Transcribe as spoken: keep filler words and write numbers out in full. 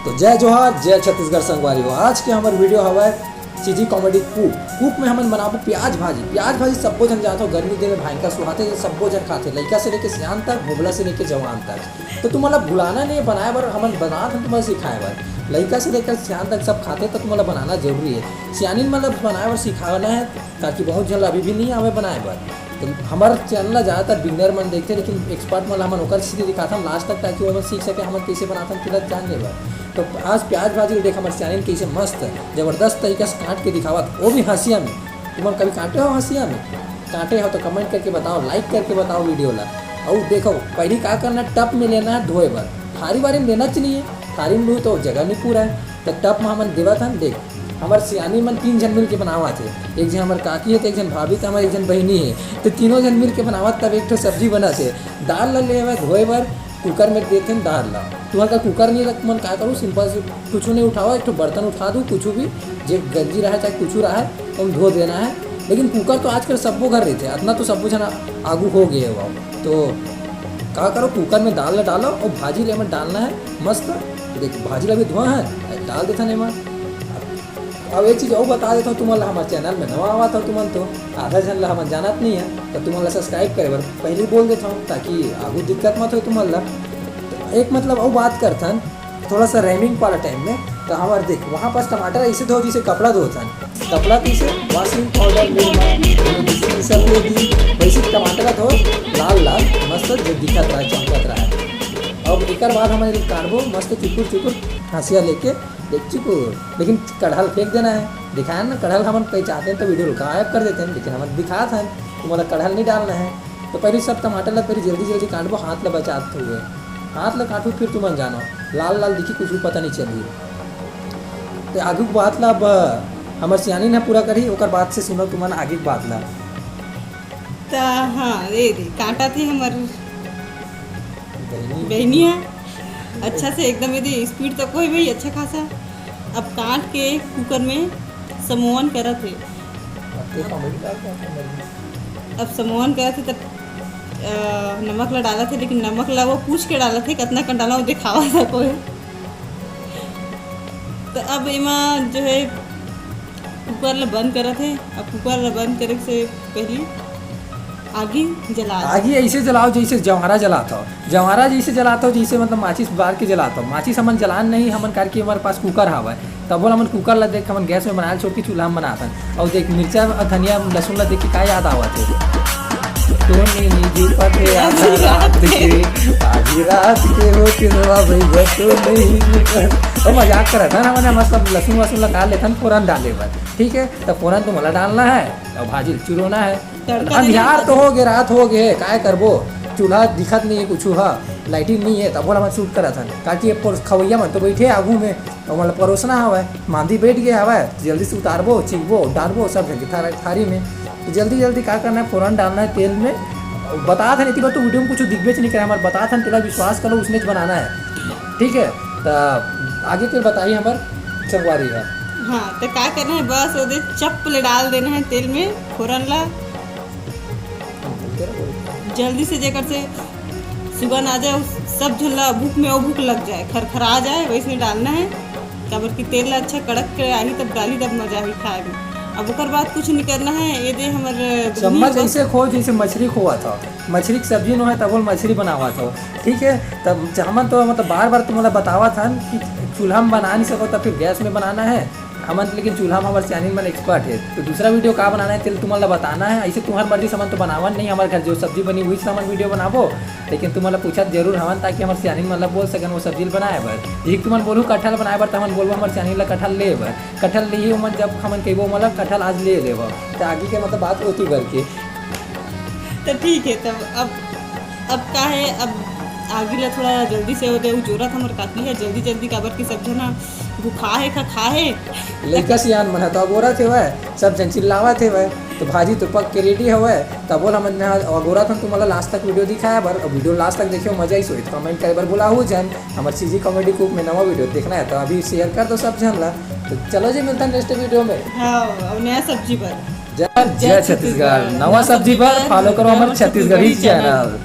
तो जय जोहार, जय छत्तीसगढ़ संगवारी हो। आज के हमर वीडियो हवय सीजी कॉमेडी कूक। कूक में हमन बनाबो प्याज भाजी। प्याज भाजी सब्बो झन जानथो, गर्मी दिन में भयंकर सुहाथे, सब्बो झन खाथे, लइका से लेके सियान तक, भोभला से लेके जवान तक। तो तुमन ला भुलाना नहीं है बनाए बर, हमन बनात हन तुमन सिखाए बर। लइका से लेकर सियान तक सब खाथे, तो तुमन ला बनाना जरूरी है। सियानिन मन ला बनाए बर सिखाना है, ताकि बहुत झन ला अभी भी नहीं आवे बनाए बर। तो हमर चैनल ला ज़्यादातर बिगनर मन देखथे, लेकिन एक्सपर्ट मन ला हमन ओकर सीधे दिखाथन लास्ट तक, ताकि ओमन सीख सके हमन कइसे बनाथन, तुरंत जान लेबा। तो आज प्याज भाजी ल देख, हमर सियानिन कइसे मस्त जबरदस्त तरीका से काट के दिखावत, वो भी हंसिया में। तुमन कभी काटे हो हंसिया में? काटे हो तो कमेंट करके बताओ, लाइक करके बताओ वीडियो ला। अउ देखो, पहली का करना, टब में लेना है धोए बर, थारी वारी में लेना च नहीं है, थारी में धोए तो जगह नहीं पूरा है। तो टब में हमन देवत हन, देख, हमर सियानी मन तीन झन मिल के बनावत हे, एक झन हमर काकी हे, तो एक झन भाभी, तो हमर एक झन बहिनी हे, तो तीनों झन मिल के बनावत, तब एक ठो सब्जी बनत हे। दाल ला लेवे धोए बर, कुकर में देथे दाल ला। तुहर का कुकर नहीं रख मन, का करूँ, सिंपल से कुछ नहीं उठावा, एक ठो बर्तन उठा दू, कुछ भी, जे गंजी रहा चाहे कुछ रहा, ओम धो देना है। लेकिन कुकर तो आजकल सब्बो घर रहिथे, अतना तो सब्बो झन आगू हो गए हो। तो का करो, कुकर में दाल ला डालो और भाजी ले में डालना है मस्त। देख, भाजी ला भी धोए हन, डाल देथन एमा। अब एक चीज अउ बता देथव तुमन ला, हमर चैनल में नवा आवत हव तुमन तो, आधा झन ला हमन जानत नहीं है, तो तुमन ला सब्सक्राइब करे बर पहली बोल देथव, ताकि आगू दिक्कत मत हो तुमन ला। एक मतलब अउ बात करथन, थोड़ा सा राइमिंग वाला टाइम में, तो हमर देख, वहाँ पास टमाटर ऐसे धो जैसे कपड़ा धोथन, कपड़ा कैसे वॉशिंग पाउडर, निरमा, सब ले दी, वैसे टमाटर धो, लाल लाल मस्त जो दिखत रहा, चमकत रहा। अब एकर बाद हमन काटबो मस्त चुकुर चुकुर हंसिया लेके, देख चुकुर, लेकिन कढ़ल फेंक देना है। दिखाया ना, कढ़ल हमन कहीं चाहते हैं तो वीडियो गायब कर देते हैं, लेकिन हमन दिखात हन, तुमन ला कढ़ल नहीं डालना है। तो पहले सब टमाटर ला पहले जल्दी जल्दी काटबो, हाथ ला बचात हुए, हाथ ला काटू, फिर तुमन जानो, लाल लाल दिखी, कुछ भी पता नहीं चलही। तो आगू के बात ला अब हमर सियानी ने पूरा करी, ओकर बात से सुनो तुमन आगे के बात ला। त हाँ, ये दे, कांटा थे हमर बहिनी। बहिनी है। अच्छा से एकदम ये दे, स्पीड तो कोई भी अच्छा खासा। अब काट के कुकर में समोवन करत है। अब ते कॉमेडी डाल के आपको मर अब समोवन करत है, तब, अ, नमक ला डालत है, लेकिन नमक ला वो पूछ के डालत है, कितना कन डाला, वो दिखावा था कोई। तो अब एमा जो है, कुकर ला बंद करत हे। अब कुकर ला बंद करे से पहली आगी जला दे। आगी ऐसे जलाओ, जैसे जवारा जलात हो, जवारा जैसे जलात हो, जैसे मतलब माचिस बार के जलात हो। माचिस हमन जलान नहीं, हमन करके हमारे पास कुकर हवय, तब बोला हमन कुकर ला देख, हमन गैस में बनाए छोड़ के चूल्हा में बनात हन। और देख, मिर्चा और धनिया, लहसुन ला देख के का याद आवत है? तो नहीं, नहीं जी पते आधा रात के, आधी रात के हो के नवा भैया तो नहीं जी पते। तो मजाक करत हन, हमन मतलब लहसुन वहसुन ला काट लेथन, फोरन डाले बर, ठीक है? तो फोरन तो मला डालना है और भाजी चुरोना है। तड़का देना अंधियार है। तो हो गए, रात हो गए, काय करबो, चूल्हा दिखत नहीं है कुछ, हा, लाइटिंग नहीं है, तब बोला मैं शूट करत हन, ताकि ये पोर-, खवैया मन तो बैठे आगू में, तो मतलब परोसना हवय, मांदी बैठ गया हवय, जल्दी से उतारबो, चीखबो, डालबो, सब झन के थारा-, थारी में। तो जल्दी जल्दी का करना है, फोरन डालना है तेल में। बतात हन, इतनी बार तो वीडियो में कुछ दिखबे नहीं करे, हमारे बतात हन, तेला विश्वास करो, उसने बनाना है, ठीक है? तो आगे के बताई हमार संगवारी है। हाँ, तो का करना है, बस ओदे चप ले डाल देना है तेल में, फोरन ला। जल्दी से, जेकर से सुगंध आ जाए, उस सब झन ला भूख में वो भूख लग जाए, खरखरा जाए, वैसे डालना है। काबर कि तेल ला अच्छा कड़क के आही, तब डाली, तब मजा आही खाए में। अब ओकर बाद कुछ नहीं करना है। ये दे हमर चम्मच भुनी ऐसे खो, जैसे मछली खोआ था, मछली की सब्जी नो है, तब बोल मछली बनावा था, ठीक है। तब हमन तो मतलब बार बार तुम्हारा बतावा था कि चूल्हा में बना नहीं सको, तब फिर गैस में बनाना है। हमन लेकिन चूल्हा में हमारे सियानी मन एक्सपर्ट है, तो दूसरा वीडियो का बनाना है, चल तुम्हारा बताना है। ऐसे तुम्हारी मर्जी से हमन तो बनावन नहीं, हमारे घर जो सब्जी बनी वही से हमन वीडियो बनाबो, लेकिन तुम्हारा पूछत जरूर हवन, ताकि हमारे सियानी मन ला बोल सकन वो सब्जी बनाए बर। यदि तुमन बोलू कटहल बनाए बर, तो हमन बोलबो हमारे सियानी ला कटहल ले बर। कटहल ले ही हमन जब हमन कहिबो, "मोला कटहल आज ले लेबो", तो आगे के मतलब बात होती बर के। तो ठीक है, तब अब, अब का है, अब आगी ला थोड़ा जल्दी से हो जाए, उ जोरत हमर काकी है, जल्दी जल्दी, काबर कि सब झन भुखा है, खा, खा है। लइका सियान मन ह तो अगोरत हेवय, सब झन चिल्लावत हेवय, तो भाजी तो पक के रेडी हवय। तब बोल हमन ह अगोरत हन, तुमन ला लास्ट तक वीडियो दिखाए बर, और वीडियो लास्ट तक देखियो, मजा ही सोई, तो कमेंट करे बर भुलाहू झन। हमर सीजी कॉमेडी कुक में नवा वीडियो देखना है तो अभी शेयर कर दो सब झन ला। तो चलो जी, मिलता है नेक्स्ट वीडियो में। हाँ, और नया सब्जी पर। जय, जय जय छत्तीसगढ़। छत्तीसगढ़। नवा सब्जी पर फॉलो करो हमर छत्तीसगढ़ी चैनल।